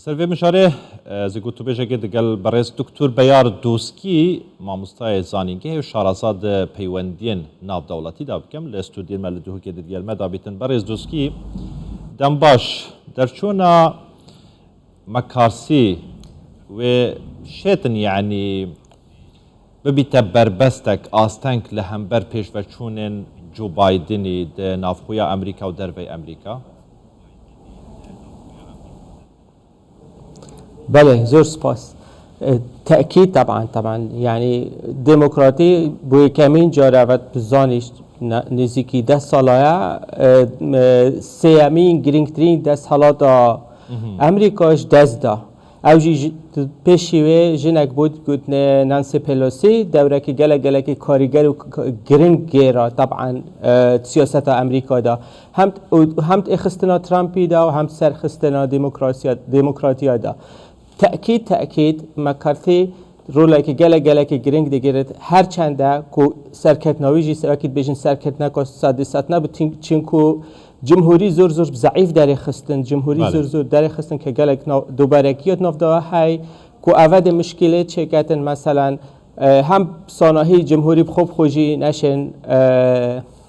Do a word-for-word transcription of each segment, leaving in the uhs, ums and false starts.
Ser vê mijarê, e, ez ê gotûbêjekê digel berêz Doktor Beyar Doskî, mamostayê zanîngehê û şaraza di peywendiyên navdewletî de bikim. Li stûdiyên me li Duhokê di digel me de bîtin. Berêz Doskî, dem baş. Derçûna McCarthy wê şêtin, yanî bibîte berbestek asteng li hember pêşveçûnên Joe Bidenî di navxweya Amerîka û dervey Amerîka? Belê, zor spas. E, tekîd, teban, teban. Yanî demokratî bo yekemîn car, evet, zanî, ne-, nêzîkî deh sala ye, e, e, sêyemîn girîngtirîn desthilata Amerîka ji dest da. Ew jî ji, pêşî wê jinek bû, gotine Nancy Pelosi, dewrekî gelek gelekî karîger û k-, k-, giring gêra, teban, e, siyaseta Amerîka de. Hem t-, û hem t-, êxistina Trumpî de û hem serxistina demokrasiya-, demokratiya de. Tekîd, tekîd, McCarthy rolekî gelek gelekî giring digire, her çende ku serketina wî jî wekî dibêjin serketineka sedî sed nebû, tin-, çinku cumhurî zor zor zeîf derê xistin, cumhurî Belê. zor zor derê xistin ke gelek nav-, duberekiya di nav de hey, ku eve de mişkilê çêketin, meselen, e, hem sanahî cumhurî bi xwe bi xwe jî neşên, e,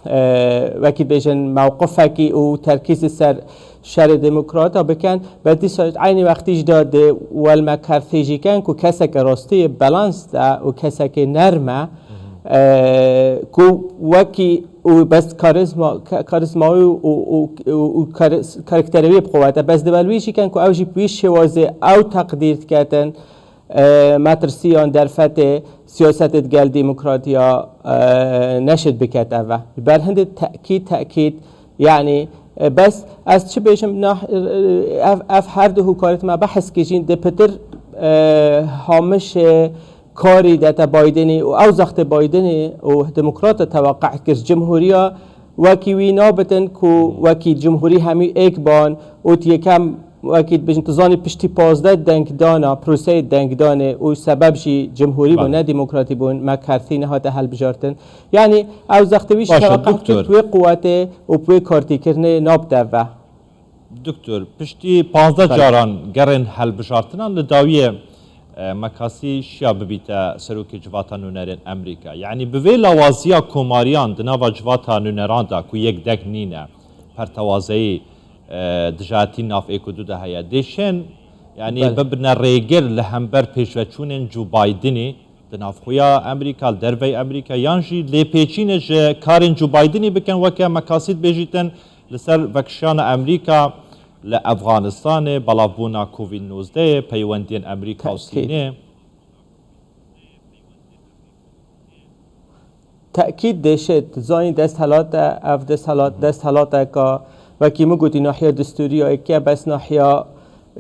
e, wekî dibêjin mewqifekî û terkîz li ser şerê demokrata bikin, be dîsa eynî wextî jî de di welmekertî jî ken ku keseke rastî balans de û keseke nerm e, e, ku wekî û bes karizma, ka-, karizma wî û, û, û, û kar-, karakterê wî bi qewet e. Bes di ber wî jî ken ku ew jî bi wî şêwazê ew teqdîr diketin, e, metirsiyan derfetê siyasetê digel demokratiya, e, neşêt biket eve. Ji ber hindê tekîd, tekîd, yanî, e, bes ez çi bêjim, nah, e, ev, ev her du hûkarê me behs kir jîn, di pitir, e, hamişê karî de te Bidenî û ew zextê Bidenî û demokrata teweqe kir, cumhuriya wekî wî nabitin ku wekî cumhurî hemî êk ban û tu yekem wekî dibêjin, tu zanî piştî pazdeh dengdana, proseyê dengdanê û sebeb jî cumhurî bû, Belê. ne demokratî bûn, McCarthy nehate helbijartin. Yanî ew zextê wî Baş e, şewqe doktor. Bi wê quwetê û bi wê kartîkirinê nabite ve. Doktor, piştî pazdeh Belê. caran gerên helbijartinan li dawiyê, e, McCarthy şiya bibîte serokê civata nûnerên Amerîka. Yanî bi vê lawaziya komariyan di nava civata nûneran de ku yek deng nîne, pertewazeyî, e, dijatî nav êk û du de heye. Dêşên, yanî Belê. bibine rêgir li hember pêşveçûnên Joe Bidenî di navxweya Amerîka, li dervey Amerîka, yan jî lêpêçînê ji karên Joe Bidenî bikin, weke McCarthy dibêjîtin, li ser vekişiyana Amerîka li Efxanistanê, belavbûna Covid nozdehê, peywendiyên Amerîka û Tekîd. Sînê. Tekîd dêşê, tu zanî desthilat e, ev desthilat, desthilateka, wekî min gotî, nahiya distûrî ya yekê, bes nahiya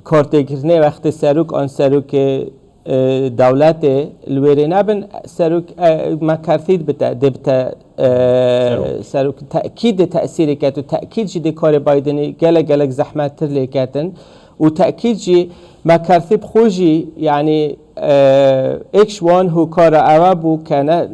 kartêkirinê wextê serok an serokê, e, dewletê li wêrê nebin, serok, e, McCarthy dibite, dibite, e, Serok. serok. Tekîd de tesîrê ket û tekîd jî dê karê Bidenî gelek gelek zehmettir lê ketin û tekîd jî McCarthy bi xwe jî, yanî, e, êk ji wan hokara ewe bû ke ne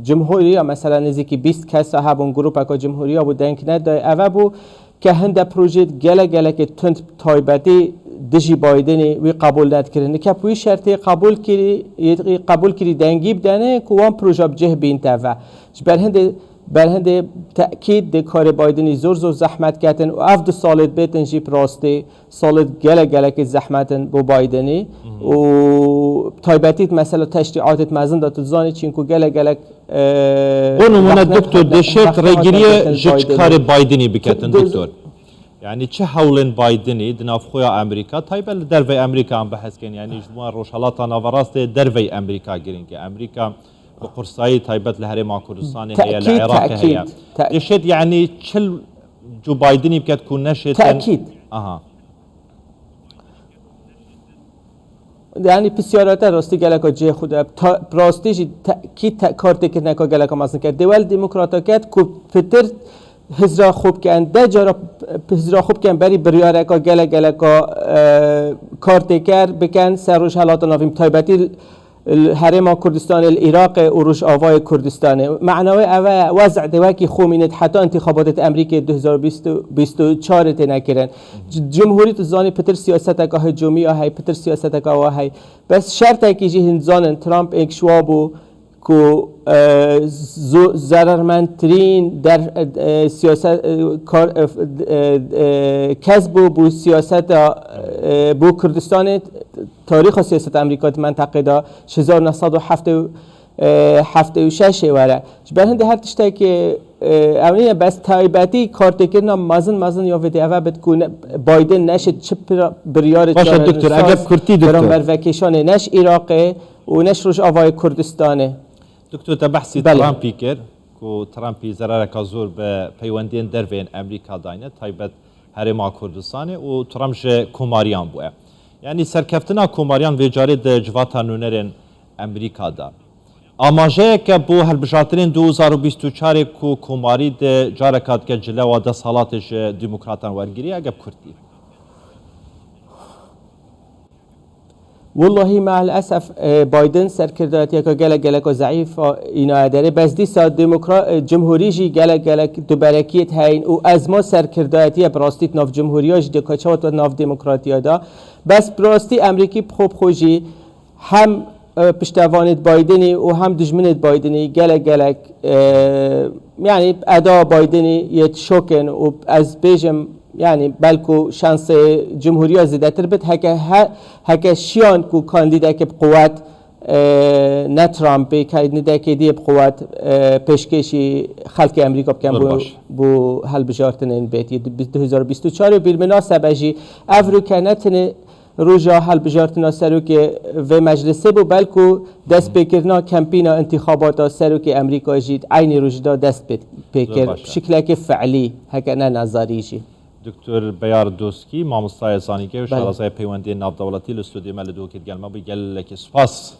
cumhuriya, mesela nêzîkî bîst kes hebûn, grûpeka cumhuriya bû, deng nedayê, eve bû ke hinde projeyê gelek gelekê tund, taybetî dijî Bidenî, wî qebûl nedikirin. Nike bi wî şertê qebûl kirî, yê qebûl kirî dengî bidene ku wan proje bi cih bînte ve. Ji ber hindê, ber hindê tekîd dê karê Bidenî zor zor zehmet ketin û ev du salê dibêtin jî bi rastî salê gelek gelekê zehmet in bo Bidenî û taybetî di mesela teşrîatê mezin de tu dizanî çînku gelek gelek, e, Bo nimûne, zehmet doktor, hate, dêşêt zehmet rêgiriyê hate ji Bidenî. Karê Bidenî biketin, Tu, tu, doktor? Yanî çi hewlên Bidenî di navxweya Amerîka, taybet li dervey Amerîka em behs kin, yanî ji bo Rojhelata Naverastê dervey Amerîka giring e. Amerîka bi qursayî taybet li Herêma Kurdistanê heye, li Tekîd, Iraqê tekîd, heye. te- Dêşêt yanî çi Joe Bidenî biket ku neşêtin? Tekîd. Aha. Yanî pisyara te rastî geleka cihê xwe de. Ta-, rastî jî tekîd te-, kartêkirineka geleka mezin kir. Dê wel demokrata ket ku pitir hizra xwe bikin. De cara hizra xwe bikin berî biryareka gelek geleka, e, kartêker bikin ser Rojhelata Navîn. Taybetî Li Herêma Kurdistanê, li Iraqê û Rojavayê Kurdistanê. Mena wê ev e, wez'ê wekî xwe mîne heta întîxabatê Amerîkê du hezar bîst û çar têne kirin. C-, Cumhurî, tu zanî, pitir siyaseteka hicûmî ya hey, pitir siyaseteka wa hey. Bes şertekî jî hin zanin, Trump êk ji wa bû ku, e, zo-, zerermendtirîn der, e, siyaset, e, kar, e, e, e, kes bû, bû siyaseta, e, bû Kurdistanê, tarîxa siyaseta Amerîka di menteqê de ji hezar neh sed û heftê û, e, heftê û şeş ê were. Ji ber hindê her tiştekê, e, ew nîne, bes taybetî kartêkirina mezin mezin ya vê dê eve bit ku ne, Biden neşit çi pira-, biryarê Baş e, çare doktor, nusaz eger kurtî, doktor. Beramber vekêşanê ne ji Iraqê û ne ji Rojavayê Kurdistanê. Doktor, te behsî Belê. Trumpî kir, ku Trumpî zerareka zor bi peywendiyên derve yên Amerîka dayne, taybet Herêma Kurdistanê, û Trump ji komariyan bûye. Yanî serkeftina komariyan vê carê di civata nûnerên Amerîka de amajeyeke bo hilbijartinên du hezar û bîst û çarê ku komarî di careka dike cilewa desthilatê ji demokratan wergiriye, eger bi kurtî. Wellahî, me'el esef, e, Biden serkirdayetiyeke gelek geleka zeîf a înaye derê. Bes dîsa demokra-, e, cumhurî jî gelek gelek duberekiyê heyîn û ezma serkirdayetiye bi rastî di nav cumhuriya jî dika çawa di nav demokratiya de. Bes bi rastî Amerîkî bi xwe bi xwe jî hem, e, piştevanê Bidenî û hem dijminê Bidenî gelek gelek, e, yanî eda Bidenî yê şok in û ez bêjim, yanî belku şansê cumhuriya zêdetir bit, heke he-, heke şiyan ku kandîdekê bi quwet, e, ne Trumpê, kandîdekê dî yê bi quwet, e, pêşkêşî xelkê Amerîka bikin. Zor bo, baş. Bo hilbijartinên bêtî du hezar bîst û çar û bilminasebe jî ev rûke ne tenê roja hilbijartina serokê vê meclisê bû, belku destpêkirina kempîna întîxabata serokê Amerîka jî di eynî rojî de dest pê, pê Zor kir. Baş e. Bi şiklekê fi'lî, heke ne nezarî jî. Doktor Beyar Doskî, mamostayê zanîngeh û Belê. Şarezayê peywendiyên navdewletî li stûdyoyê me li Duhokê digel me bû. Gelekî spas.